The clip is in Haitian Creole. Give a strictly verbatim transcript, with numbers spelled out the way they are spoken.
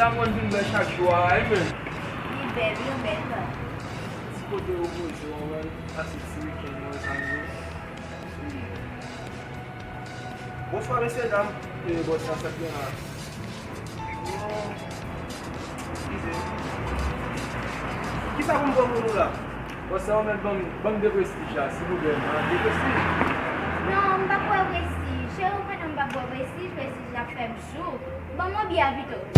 Aprann vin bèl chak jou a, wi, men. Li bèl, yo bèl. Ti kote repoze w, mwen, pase ti wikenn mwen, sa m di. Bonswa, mesye dam. E, bòs la, sa k gen la? Oh, eskize. Kisa pou m pran pou nou la? Bòs la, ou mèt ban m, ban m de prestij la, silvouplè. Ah, de prestij? Non, m p ap bwè prestij. Cheri, ou konnen m p ap bwè prestij, prestij la ap fè m sou. Ban m yon byè pito.